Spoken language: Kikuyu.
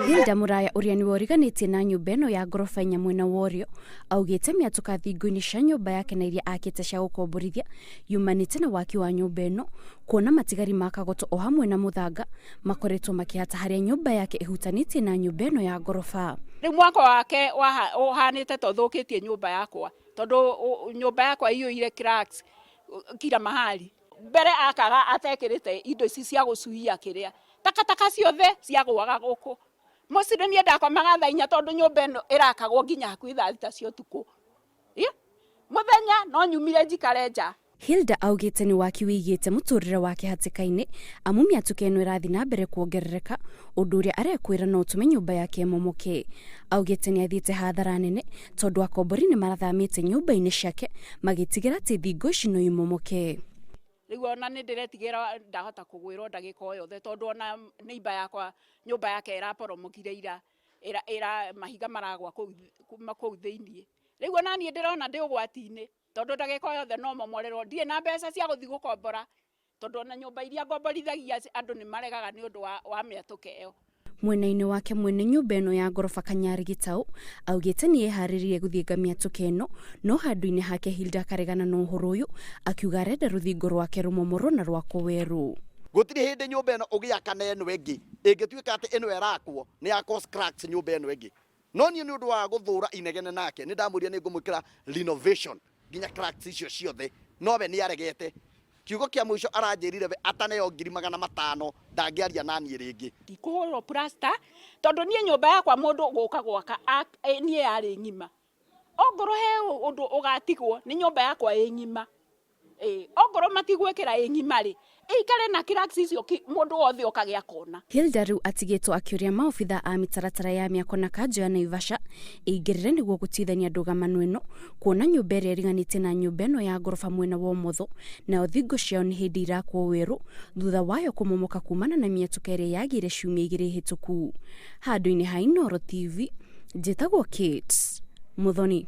Hilda Mũraya ũrĩa nĩwe ũriganĩtie na nyũmba ĩno ya ngoroba inya mwena wa ũrĩo augĩte mĩatũka thingo-inĩ cia nyũmba yake na iria akĩte cia gũkomborithia yumanĩte na waki wa nyũmba ĩno kuona matigari ma kagoto o hamwe na mũthanga makoretwo makĩhata harĩa nyũmba yake ĩhutanĩtie na nyũmba ĩno ya ngoroba. Rĩu mwako wake ũhanĩte ta ũthũkĩtie nyũmba yakwa tondũ nyũmba yakwa ĩiyũire cracks kila mahali. Mbere akaga atekĩrĩte indo ici cia gũcuia kĩrĩa takataka ciothe ciagũaga gũkũ. Mũciĩ niĩ ndakomaga thaa inya tondũ nyũmba ĩno ĩrakagwo nginya hakuhĩ thaa thita cia ũtukũ. Mũthenya no nyumire njikare nja. Hilda augĩte nĩ waki wĩigĩte mũtũrĩre wake hatĩka-inĩ amu mĩatũka ĩno ĩrathiĩ na mbere kuongerereka ũndũ ũrĩa arekwĩra no ũtũme nyũmba yake ĩmomoke. Augĩte nĩ athiĩte hathara nene tondũ akombori nĩ marathamĩte nyũmba-inĩ ciake magĩtigĩra atĩ thingo ici no imomoke. Rĩu ona nĩ ndĩretigĩra ndahota kũgwĩrwo ndagĩka o yothe tondũ ona neighbor yakwa nyũmba yake ĩraporomokire ira, ĩra, ĩra mahiga maragwa kũu kuma kũu thĩiniĩ. Rĩu ona niĩ ndĩrona ndĩ ũgwati-inĩ tondũ ndagĩka o yothe no momorerwo. Ndirĩ na mbeca cia gũthiĩ gũkombora tondũ ona nyũmba iria ngomborithagia andũ nĩ maregaga nĩ ũndũ wa, wa mĩatũka ĩyo. Mwena-inĩ wake mwene nyũmba ĩno ya ngoroba Kanyarĩ Gĩtaũ augĩte nĩ eharĩrĩirie gũthinga mĩatũka ĩno no handũ-inĩ hake Hilda akaregana na ũhoro ũyũ akiuga arenda rũthingo rwake rũmomorwo na rwakwo werũ. Gũtirĩ hĩndĩ nyũmba ĩno ũgĩaka na ĩno ĩngĩ ĩngĩtuĩka atĩ ĩno ĩrakwo nĩ ya cause cracks nyũmba ĩno ĩngĩ. No niĩ nĩ ũndũ wa gũthũra inegene nake nĩ ndamwĩrire nĩ ngũmwĩkĩra renovation nginya cracks icio ciothe no we nĩ aregete. Kiugo kĩa mũico aranjĩrire we ataneo 500,000 ndangĩaria na niĩ rĩngĩ. Ndikũhũrwo plaster tondũ niĩ nyũmba yakwa mũndũ gũka gwaka niĩ yarĩ ng'ima. Ongorwo he ũndũ ũgatigwo nĩ nyũmba yakwa ĩ ng'ima. Ongorwo matigwĩkĩra ĩ ng'ima rĩ, ĩikare na cracks icio mũndũ wothe okage akona. Hilda rĩu atigĩtwo akĩũria maobitha a mĩtaratara ya mĩako na kanjũ ya Naivasha ĩingĩrĩre nĩguo gũtuithania ndũgamano ĩno kuona nyũmba ĩrĩa ĩriganĩtie na nyũmba ĩno ya ngoroba mwena wa ũmotho nayo thingo ciayo nĩ hĩndĩ irakwo werũ thutha wayo kũmomoka kumana na mĩatũka ĩrĩa yagĩire ciumia igĩrĩ hĩtũku. Handũ-inĩ ha Inooro TV, njĩtagwo Kate Muthoni.